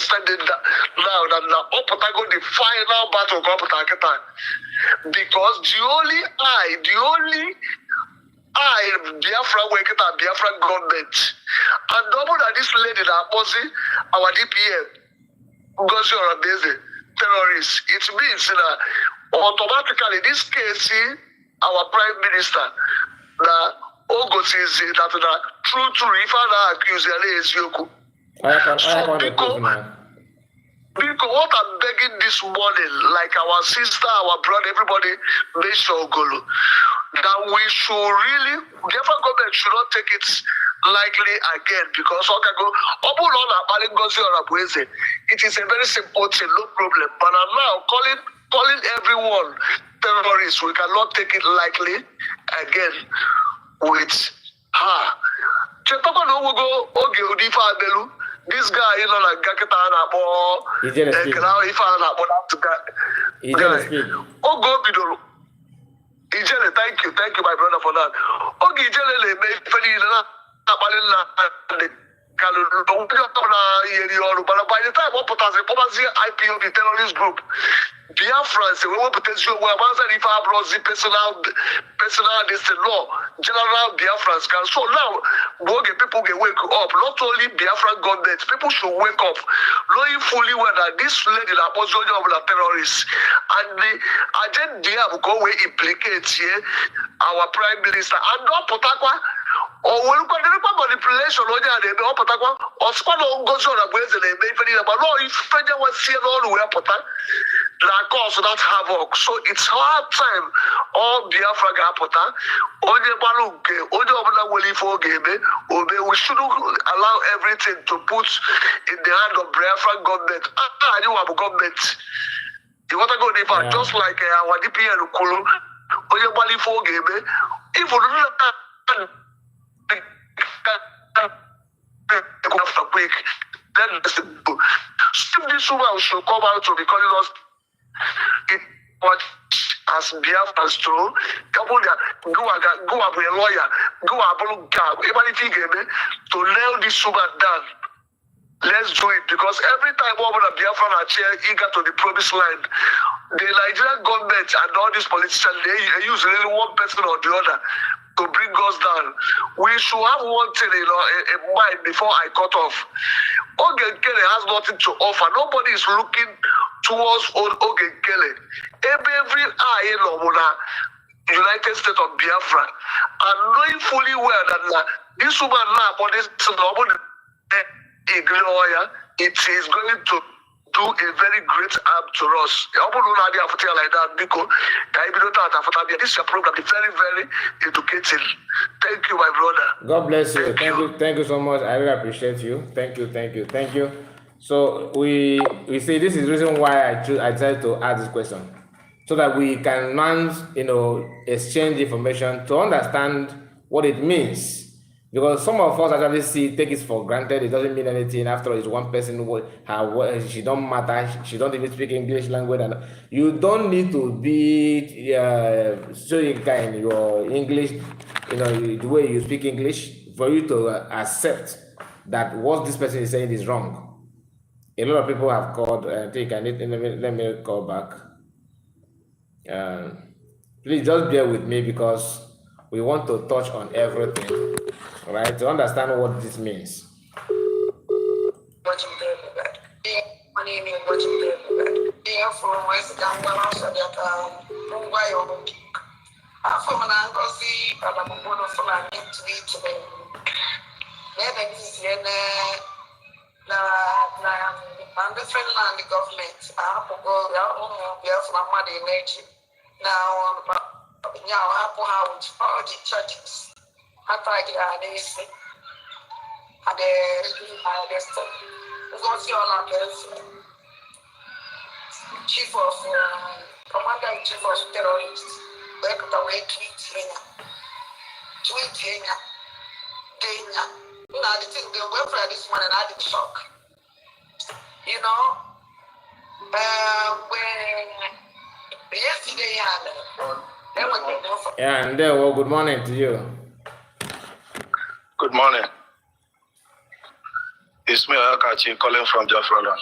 understanding that now that the Opotago the final battle of Opotaketa. Because the only Biafra working at Biafra government. And double that this lady that opposite our DPM, Ngozi Orabeze, terrorists. It means that automatically this case, our Prime Minister, that Ogosi is that true to refer that accuse is Yoku. So because what I'm begging this morning, like our sister, our brother, everybody, Bishop Ogolo, that we should really, the government should not take it lightly again, because it is a very simple thing, no problem. But I'm now calling everyone terrorists. We cannot take it lightly again with her. This guy, you know, like Gaketana or thank you, my brother, for that. By the time what put us IPO, the terrorist group, Biafrans, we want potential where if I brought the personal this law, general Biafrans can. So now people get wake up. Not only Biafran government, people should wake up, knowing fully well that this lady that was of the terrorists and the agenda will go away implicates our Prime Minister and not Potakwa. Or when you can manipulation, or that havoc. So it's hard time. All Biafra Gapota, we shouldn't allow everything to put in the hand of Biafra government. I know our government. You want to go deeper, just like our DPN Kulu, if we don't quick, then if this woman should come out to be calling us what as Biafrans true, go up with a lawyer, go up to nail this woman down. Let's do it, because every time woman and Biafran are eager to the promised land, the Nigerian government and all these politicians, they use really one person or the other to bring us down. We should have one thing in mind before I cut off. Ogenkele has nothing to offer. Nobody is looking towards Ogenkele. Every eye in United States of Biafra, and knowing fully well that this woman now, but this it is going to do a very great harm to us. Like that because this is a program, very, very educating. Thank you, my brother. God bless you. Thank you so much. I really appreciate you. Thank you. So we see this is the reason why I decided to ask this question, so that we can exchange information to understand what it means. Because some of us actually take it for granted. It doesn't mean anything. After all, it's one person. She don't matter. She don't even speak English language. And you don't need to be showing kind your English, the way you speak English, for you to accept that what this person is saying is wrong. A lot of people have called. I think let me call back. Please just bear with me, because we want to touch on everything. Right, to understand what this means. Chief of Commander-in-Chief of terrorists, work away tweet Kenya. I think they went for this one and I did shock. When yesterday and well, good morning to you. Good morning. It's me, Akachi, calling from Biafra.